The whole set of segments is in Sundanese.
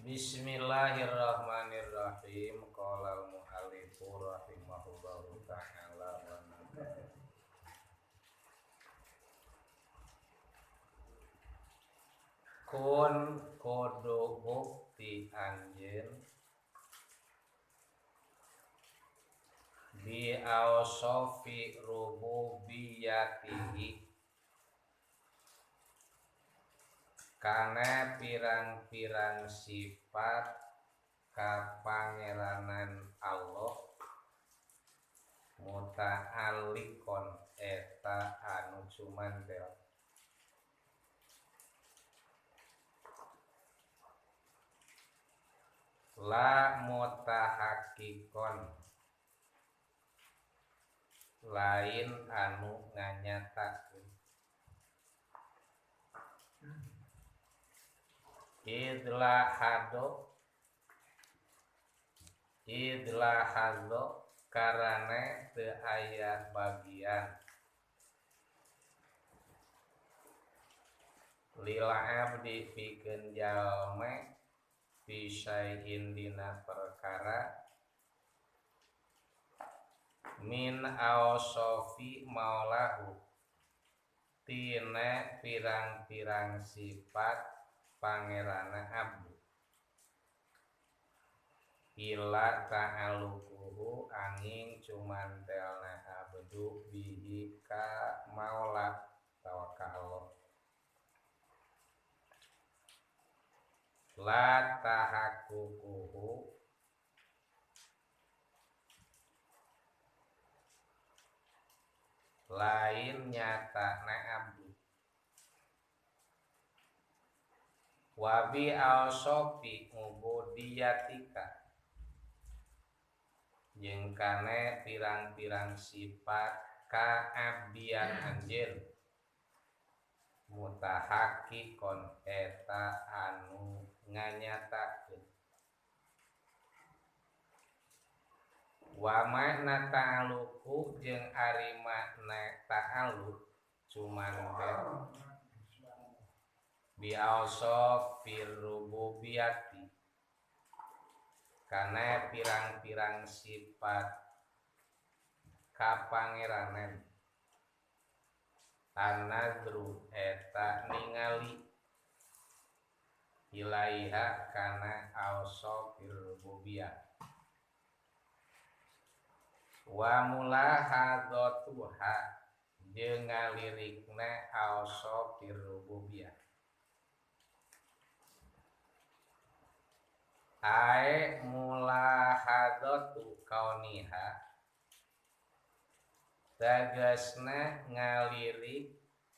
Bismillahirrahmanirrahim. Qala al-mu'allifu rahimahullahu ta'ala wa nafa'ana. Kun kudu bukti anjeun bi awsofi rububiyatihi kana pirang-pirang sifat kapangeranan Allah muta'alliqon eta anu cumantel la mutahaqqiqon lain anu nganyatakeun idla hado karana teu aya bagian lil abdi pikeun jalma pisain dina perkara min awsofi maulahu tina pirang-pirang sifat pangerana abdu ila ta'aluquhu angin cumantelna abdu bihi ka maula tawakal la tahaqququhu lain nyatana abdu wabi awsofi ubudiyatika jeung kana pirang-pirang sifat kaabdian anjeun mutahaqqiqon eta anu nganyatakeun wa makna ta'aluqu jeung ari makna ta'alluq cumantel bi awsofir rububiyati kana pirang-pirang sifat kapangeranan anadru eta ningali ilaiha kana awsofir rububiyah wa mulahadzatuha jeung ngalirikna awsofir rububiyah ae mulahadzatu kauniha tegasna ngalirik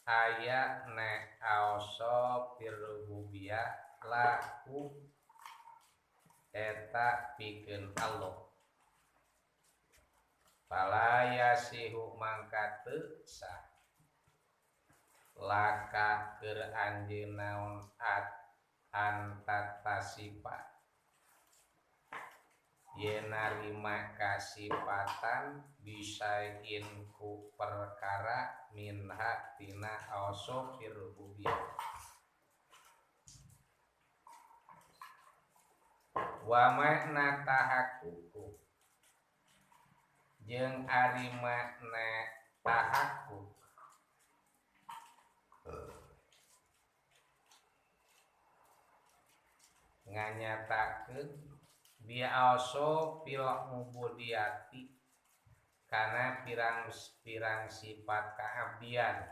aya na awsofir rububiyah laku eta pikeun Allah fala yasihu mangka teu sah laka keur anjeun naon antatasipa yen narima kasipatan bisain ku perkara minha tina awsofir rububiyah wa makna tahaqququ jeung ari makna tahaqquq nganyatakeun bi awsofil ubudiyati kana pirang-pirang sifat kaabdian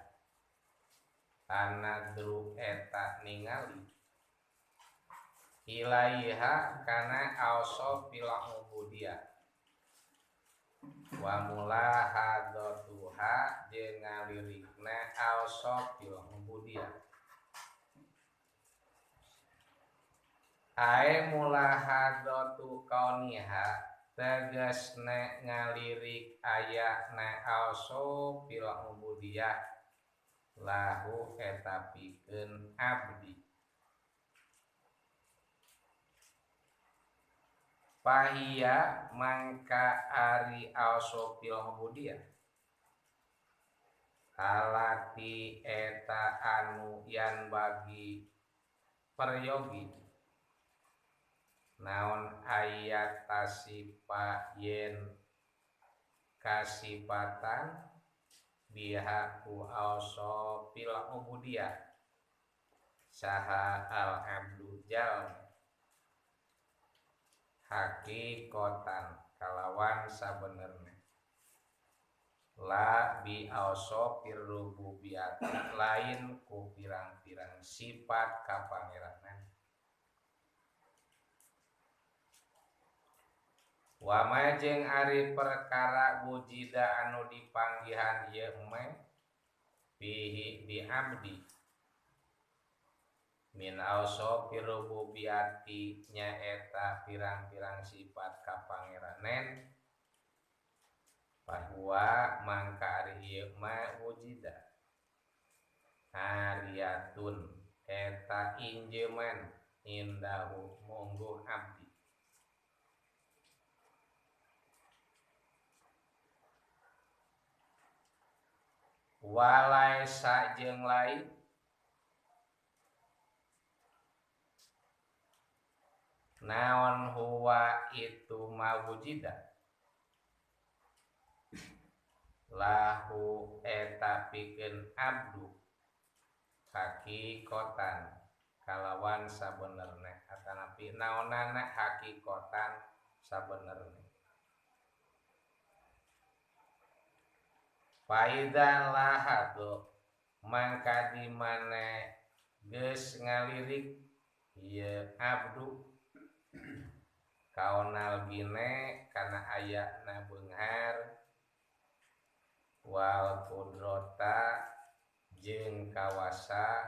anadru eta ningali ilaiha kana awsofil ubudiyah wa mulahadzatuha jeung ngalirikna awsofil ubudiyah ae mulahadzatu kauniha tegasna ngalirik ayana awsofil ubudiyah lahu eta pikeun abdi pahia mangka ari awsofil ubudiyah alati eta anu yan bagi peryogi Naon ayat tasipa yen kasipatan biha ku awsofil ubudiyah saha al abdu jalma hakikotan kalawan sabenerna la bi awsofir rububiyah lain ku pirang-pirang sifat kapangeranan. Wama jeung ari perkara wujida anu dipanggihan ieu mah fihi di abdi min awsofir rububiyati nyaeta pirang-pirang sifat kapangeranan bahwa mangka ari ieu mah wujida ariyatun eta injeman indahu mungguh abdi. Walaisa jeung lain naon huwa itu mawujida lahu eta pikeun abdu hakikotan kalawan sabenerna atanapi naonana hakikotan sabenerna. Faida lahado mangka di mana geus ngalirik ieu abdu kaonal gine kana ayana beunghar wal qudrata jeung kawasa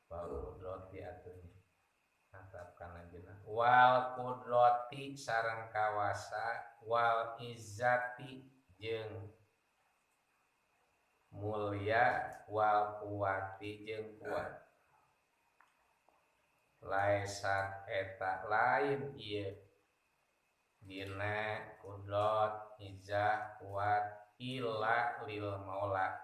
wal qudrati atuh atap kana jeuna wal qudrati sareng kawasa wal izzati jeung mulia wal kuwati jeung kuat laisat eta lain ieu dina kudrat izah kuat illa lil maula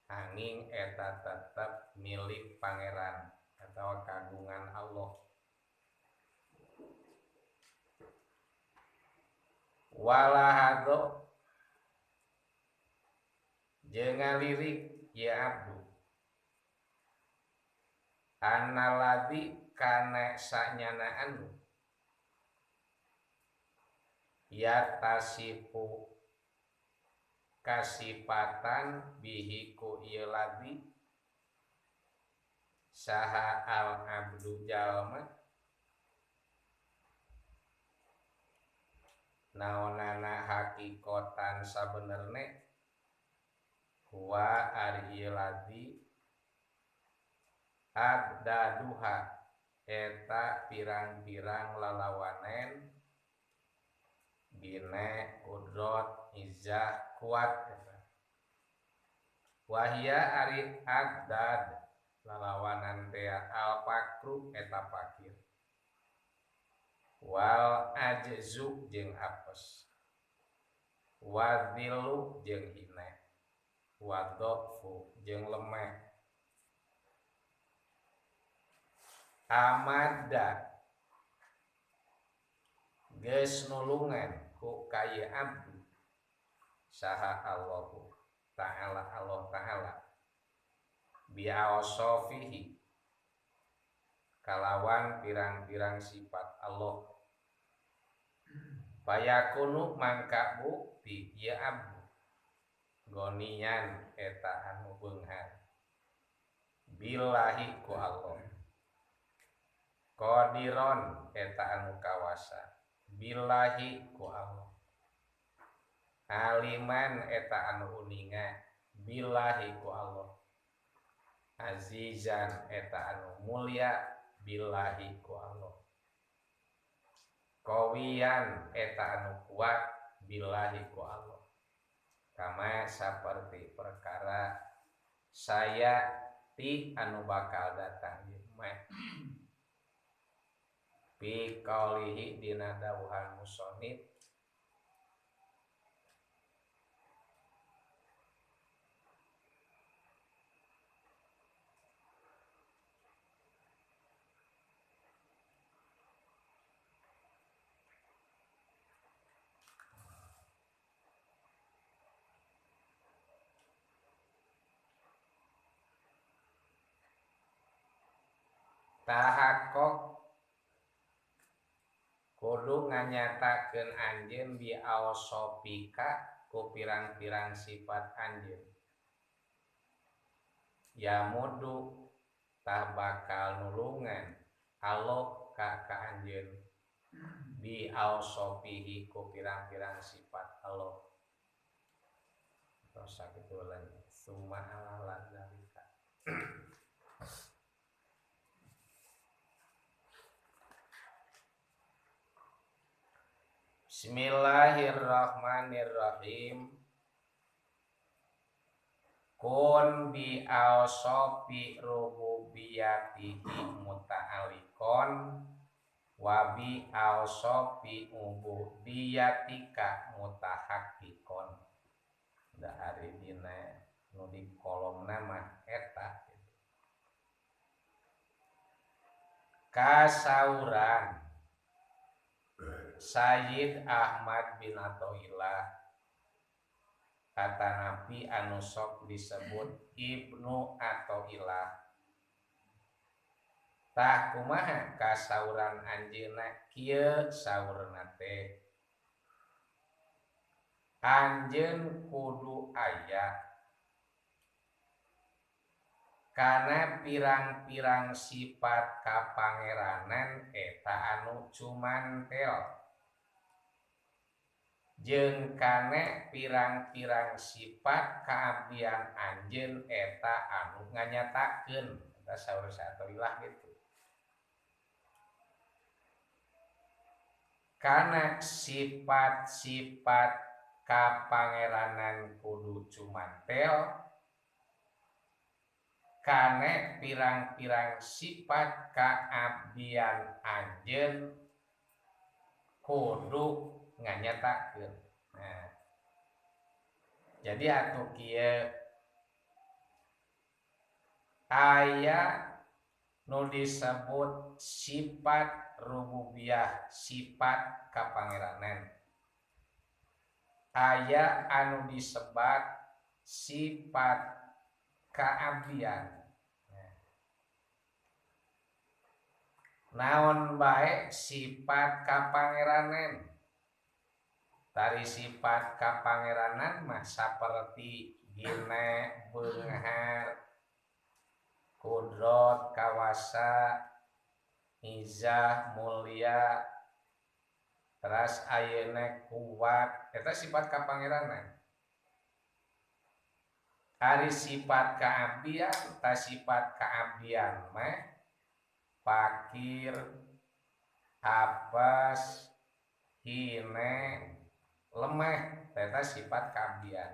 angin eta tetep milik pangeran atau kagungan Allah. Walahado jeung ngalirik ya abdu analadi kana sanyana anu ya tasipu kasipatan bihi ku ieu ladi saha al abdu jalma naonana hakikotan sabenerna huwa ari ieu ladi abdaduha eta pirang-pirang lalawanen dina kudrat izah kuat eta. Wahia ari abdad lalawanan teh al fakru eta fakir wal ajzu jeung apes wadhilu jeung hina wadhofu jeung lemah. Amada geus nulungan ku ka ieu abdi saha Allahu ta'ala Allah ta'ala bi'awsofihi kalawan pirang-pirang sifat Allah fayakunu mangka bukti ieu abdi gonian eta anu beunghar billahi ku Allah qadiron eta anu kawasa billahi ku Allah aliman eta anu uninga billahi ku Allah azizan eta anu mulia billahi ku Allah qawiyan eta anu kuat billahi ku Allah. Kama saperti perkara saya ti anu bakal datang mah fi qaulihi dina dawuhan musonib Tahakok kudu nganyatakeun anjeun bi awsofika ku pirang-pirang sifat anjeun. Ya mudu tah bakal nulungan Allah ka anjeun bi awsofihi ku pirang-pirang sifat Allah. Terus sakitu lan summa ala zalika. Bismillahirrahmanirrahim. Kun bi awsofi rububiyatihi muta'alikon wa bi awsofi ubudiyatika mutahaqqiqon. Da ari dina nu di kolomna mah eta kasauran Sayyid Ahmad bin Athaillah kata Nabi anu sok disebut Ibnu Athaillah. Tah kumaha kasauran anjeunna kieu saurna teh anjeun kudu aya kana pirang-pirang sifat kapangeranan eta anu cumantel jeung kana pirang-pirang sifat kaabdian anjeun eta anu nganyatakeun eta saur Athaillah gitu. Kana sifat-sifat kapangeranan kudu cumantel kana pirang-pirang sifat kaabdian anjeun kudu nganyatakeun. Nah, jadi atuh kieu aya nu disebut sifat rububiyah, sifat kapangeranan. Aya anu disebat sifat kaabdian. Nah, naon bae sifat kapangeranan? Tari sifat kapangeranan mah saperti gine, beunghar, kudrot, kawasa, izah, mulia, teras ayeuna kuat, eta sifat kapangeranan. Ari sifat kaabdian, ta sifat kaabdian mah fakir, apes, hine, lemah, eta sifat kaabdian.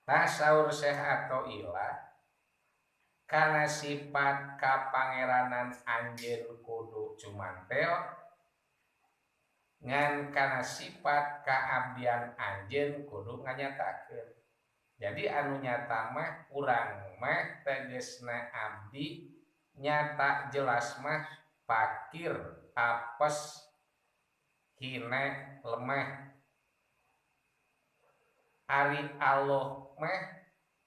Tah saur Syekh Athaillah kana sifat kapangeranan anjeun kudu cumantel ngan kana sifat kaabdian anjeun kudu nganyatakeun. Jadi anu nyata mah urang mah tegesna abdi nyata jelas mah fakir, apes, hine, lemah. Ari Allah mah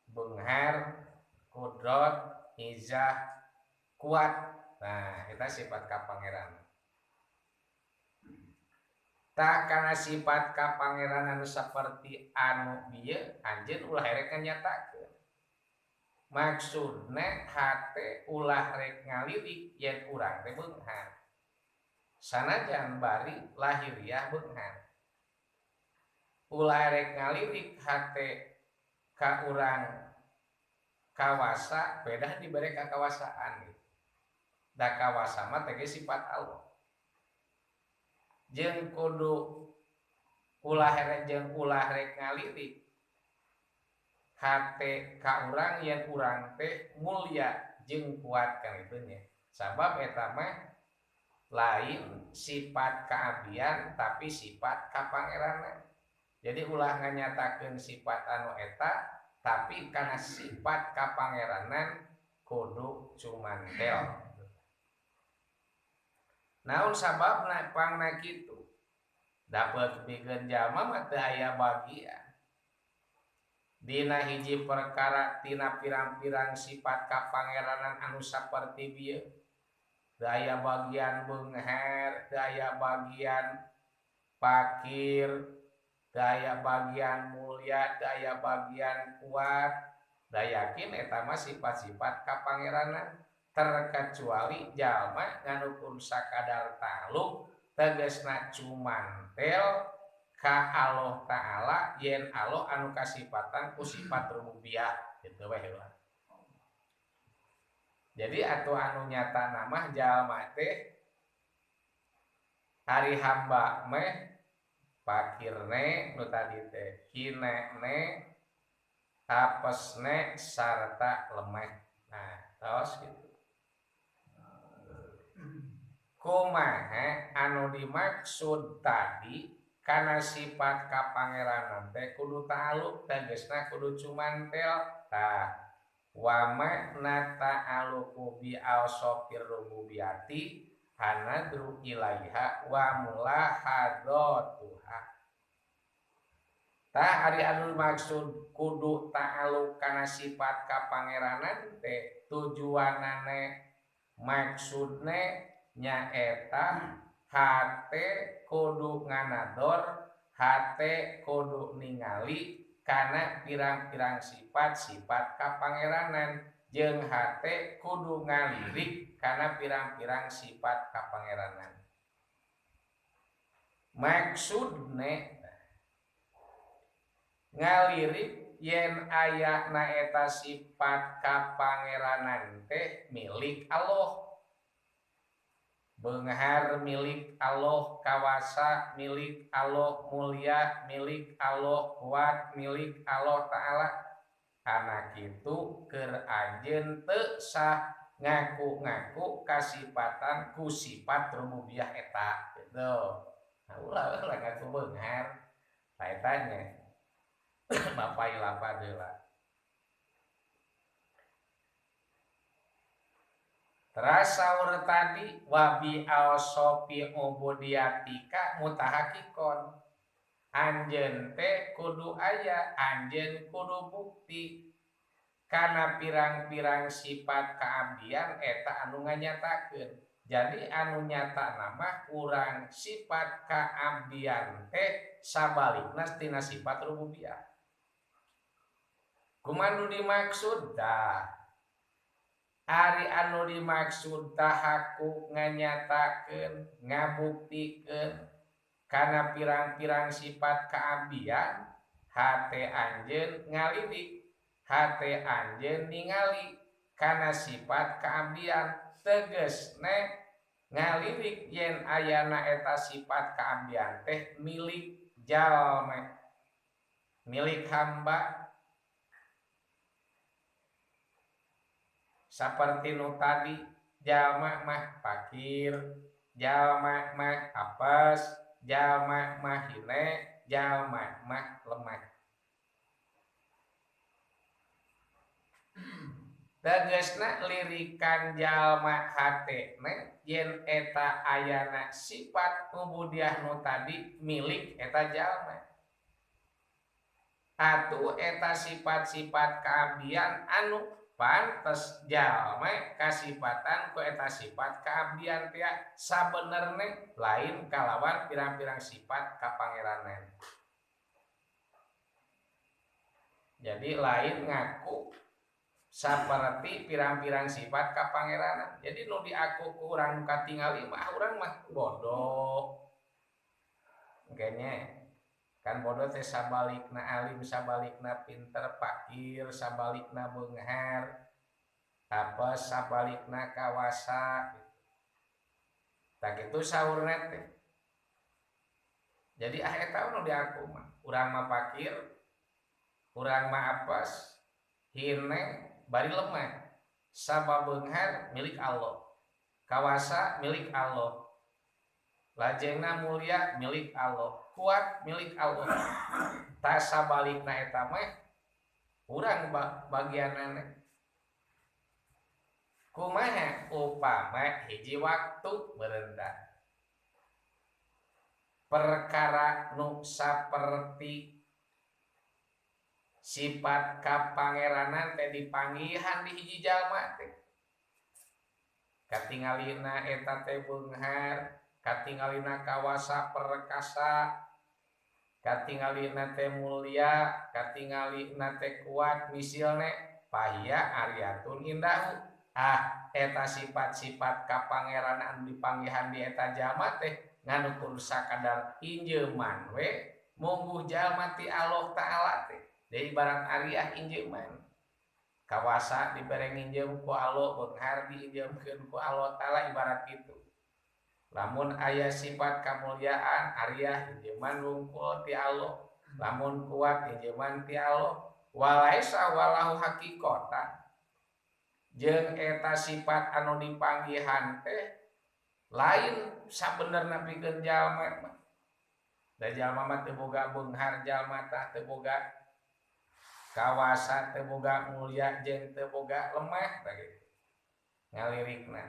beunghar, kudrot, izah, kuat. Nah, eta sifat kapangeranan. Tah kana sifat kapangeranan saperti anu bieu anjeun ulah rek nganyatakeun. Maksudna hate ulah rek ngalirik yen urang teh beunghar. Sanajan bari lahiriah beunghar. Ulah rek ngalirik hate ka urang kawasa pedah dibere kakawasaan gitu. Da kawasa mah teh sifat Allah. Jeung kudu ulah rek jeung ulah rek ngalirik hate ka urang yen urang teh mulia jeung kuat kan itu nya. Sabab eta mah lain sifat kaabdian tapi sifat kapangeranan. Jadi ulah nganyatakeun sifat anu eta tapi kana sifat kapangeranan kudu cumantel. Naon sababna pangna kitu? Dapet pikeun jalma mah teu aya bagian. Dina hiji perkara tina pirang-pirang sifat kapangeranan anu saperti bieu daya bagian beunghar, daya bagian pakir, daya bagian mulia, daya bagian kuat, da yakin eta mah sifat-sifat kapangeranan terkecuali jalma nganukur sakadar ta'alluq tegasna cumantel ka Allah Ta'ala yen Allah anu kasipatan ku sifat rububiyah gitu we lah. Jadi atuh anu nyata namah jalma teh ari hamba meh pakirne nu tadi teh hinene apesne sarta lemah. Nah, tos gitu. Kumaha anu dimaksud tadi kana sifat kapangeranan teh kudu ta'alluq tegasna kudu cumantel. Tah wa makna ta'alluqu bi awsafir rububiyati anadru ilaiha wa mulahadzatuha. Tah ari anu maksud kudu ta'alluq kana sifat kapangeranan teh tujuanane maksudne nyaeta hate kudu nganador, hate kudu ningali kana pirang-pirang sifat-sifat kapangeranan jeung hate kudu ngalirik kana pirang-pirang sifat kapangeranan. Maksudne ngalirik yen aya na eta sifat kapangeranan teh milik Allah. Beunghar milik Allah, kawasa milik Allah, mulia milik Allah, kuat milik Allah Ta'ala. Anak itu keur anjeun teu sah ngaku-ngaku kasipatan ku sifat rububiyah eta gitu. Nah, ulah ulah ngaku beunghar. Tah eta nya. Bapak ilapa deula. Teras saur tadi wabi al-sofi ubudiyatika mutahakikon. Anjeun teh kudu aya, anjeun kudu bukti kana pirang-pirang sifat kaabdian eta anu nganyatakeun. Jadi anu nyata nama kurang sifat kaabdian teh sabalikna tina sifat rububiyah. Kumaha nu dimaksud tah? Ari anu dimaksud tahaku nganyatakeun ngabuktikeun kana pirang-pirang sifat kaabdian hate anjeun ngalidik, hate anjeun ningali kana sifat kaabdian tegesne ngalirik yen ayana eta sifat kaabdian teh milik jalma, milik hamba. Saperti nu tadi jalma mah pakir, jalma mah apes, jalma mah hine, jalma mah lemah. Tegasna lirikan jalma hatena yen eta ayana sifat ubudiah nu tadi milik eta jalma. Atuh eta sifat-sifat kaabdian anu pantes jalma kasipatan ku eta sifat kaabdian teh sabenerna lain kalawan pirang-pirang sifat kapangeranan. Jadi lain ngaku saperti pirang-pirang sifat kapangeranan. Jadi nu diaku ku urang katingali mah urang mah bodoh. Kayaknya kan bodoh teh sabalikna alim, sabalikna pinter, pakir, sabalikna beunghar, apa sabalikna kawasa gitu. Tah kitu saurna teh. Jadi ah eta nu diaku mah, urang mah pakir, urang mah apes, hine, bari lemah. Sabab beunghar milik Allah, kawasa milik Allah, lajengna mulia milik Allah, kuat milik Allah. Tah sabalikna eta mah urang bagianana. Kumaha upama hiji waktu berenda perkara nu saperti Sifat kapangeranan teh dipanggihan di hiji jalma teh. Katingalina eta teh beunghar, katingalina kawasa perkasa, katingalina teh mulia, katingalina teh kuat misilne pahia aryatun indahu. Ah eta sifat-sifat kapangeranan dipanggihan di eta jalma teh ngan ukur sakadar injeuman we mungguh jalma ti Allah Ta'ala teh. Jadi ibarat ariah injeuman. Kawasa dibere nginjeum ku Allah, beunghar diinjeumkeun ku Allah Ta'ala ibarat kitu. Lamun aya sifat kamuliaan ariah injeuman wungkul ti Allah, lamun kuat injeuman ti Allah, walaisa walahu haqiqatan. Jeung eta sifat anu dipanggihan teh lain sabenerna pikeun jalma mah. Da jalma mah teu boga beunghar, jalma tah teu boga kawasa, teu boga mulia jeung teu boga lemah tah kitu. Ngalirikna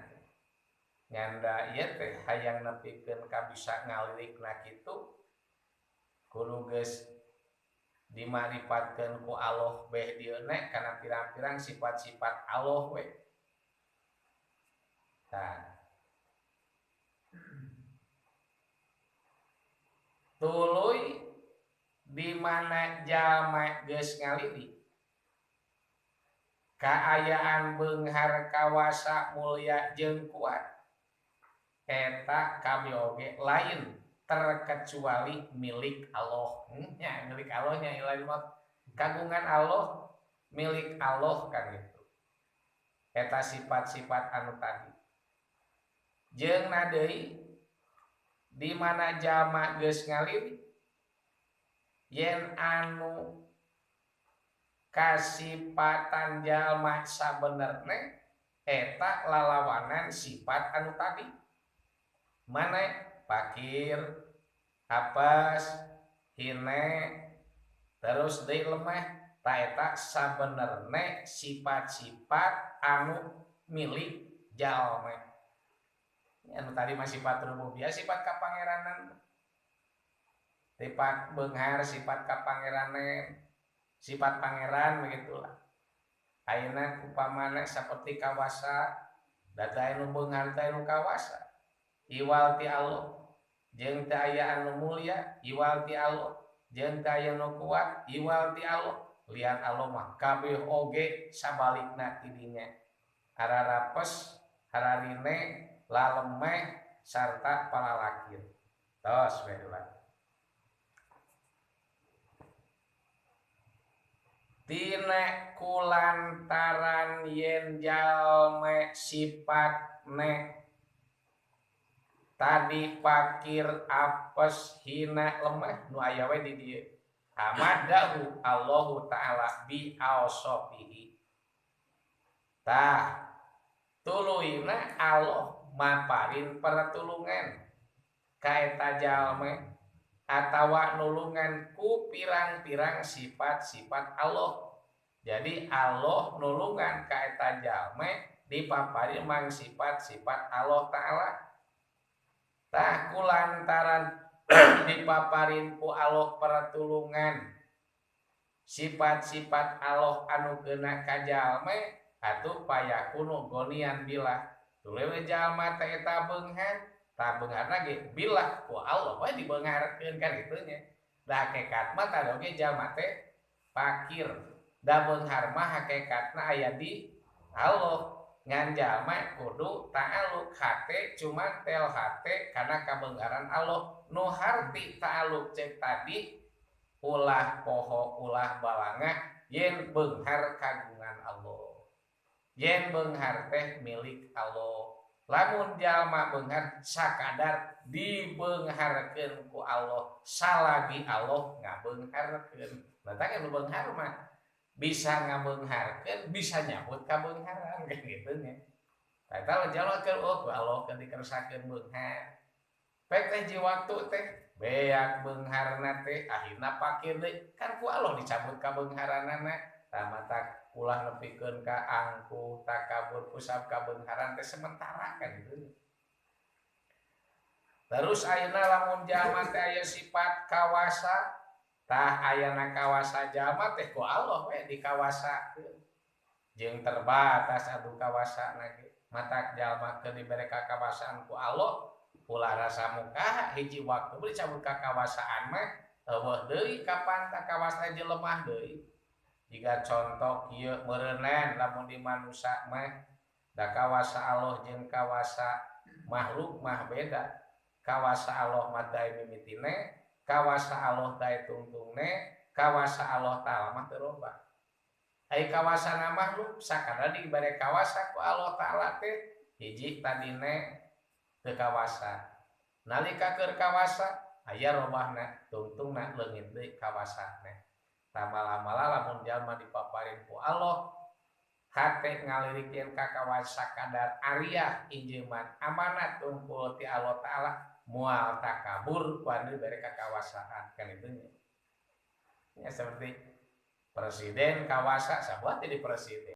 nganda ieu teh hayang nepikeun ka bisa ngalirikna kitu kudu geus dimaripatkeun ku Allah beh dieuna kana pirang-pirang sifat-sifat Allah we. Tah tuluy di mana jalma geus ngalirik kaayaan beunghar kawasa mulia jeung kuat eta kabeh oge lain terkecuali milik Allah. Nya milik Allah nya lain mah kagungan Allah, milik Allah kan gitu. Eta sifat-sifat anu tadi. Jeung na deui di mana jalma geus ngalirik yen anu kasipatan jalma sabenerna eta lalawanan sifat anu tadi. Mana pakir, apes, hine, terus deui lemah, ta eta sabenerna sifat-sifat anu milik jalma. Anu tadi mah sifat rububiyah, sifat kapangeranan. Sifat beunghar, sifat kapangeranan, sifat pangeran begitulah. Ayeuna upamana saperti kawasa, da teh anu beunghar teh anu kawasa. Iwal ti Allah, jeung teu aya anu mulia, iwal ti Allah, jeung teu aya anu kuat, iwal ti Allah. Lian Allah mah kabeh oge sabalikna ti dinya. Hararapes, hararine, lalemeh sarta palalakir. Tos we heula. Tina kulantaran yen jalma sifatne tadi pakir apes hina lemah nu aya we di dieu. Amadahu Allahu Ta'ala bi ausofihi. Tah tuluyna Allah maparin pertulungan ka eta jalma atawa nulungan ku pirang-pirang sifat-sifat Allah. Jadi Allah nulungan ka eta jalma dipaparin mang sifat-sifat Allah Ta'ala. Tah kulantaran dipaparin ku Allah pertulungan sifat-sifat Allah anu kena ka jalma atuh payakunu gonian bilah. Tuluy we jalma teh eta beunghar, tah beungharna ge bilah ku Allah we dibeungharkeun kan kitu nya. Da hakikat mah tah oge jalma teh pakir. Da beunghar mah hakikatna aya di Allah. Ngan jalma kudu ta'aluk hate cuma tel hate karena kabeungharan Allah. Nu harti ta'aluk cek tadi ulah poho ulah balanga yen beunghar kagungan Allah. Yen beunghar teh milik Allah. Lamun jalma beunghar sakadar dibeungharkeun ku Allah, salagi Allah ngabeungharkeun. Nah tah nu beunghar mah bisa ngabeungharkeun, bisa nyabut kabeungharan kan kitu nya. Tah eta jalma keur oh ku Allah keur dikersakeun beunghar. Pek teh ji waktu teh beak beungharna teh akhirna pakir deui kan ku Allah dicabut kabeungharanana. Tah matak ulah nepikeun ka angkuh takabur kusab kabeungharan teh sementara kan kitu. Terus ayeuna lamun jalma teh aya sifat kawasa, Tah ayana kawasa jalma teh ku Allah we dikawasakeun. Jeung terbatas atuh kawasana ge. Matak jalma keur dibere kakawasaan ku Allah ulah rasa muka hiji waktu dicabut kakawasaan mah eueuh deui kapan kawasa jelema deui. Jika contoh kieu meureunan lamun di manusa mah da kawasa Allah jeung kawasa makhluk mah beda. Kawasa Allah mah dae mimitine, kawasa Allah dae tungtungne, kawasa Allah Ta'ala mah teu robah. Ai kawasana makhluk sakadar dibere kawasa ku Allah Ta'ala teh hiji tadine teu kawasa. Nalika keur kawasa aya robahna, tungtungna leungit deui kawasana. Tamalah-malah lamun jalma dipaparin ku Allah hate ngalirik yen ka kawasa kadar ariah injeman amanat tungkul ti Allah Ta'ala moal takabur ku anu dibere kakawasaan kan itu nya. Ya seperti presiden kawasa sabuat jadi presiden.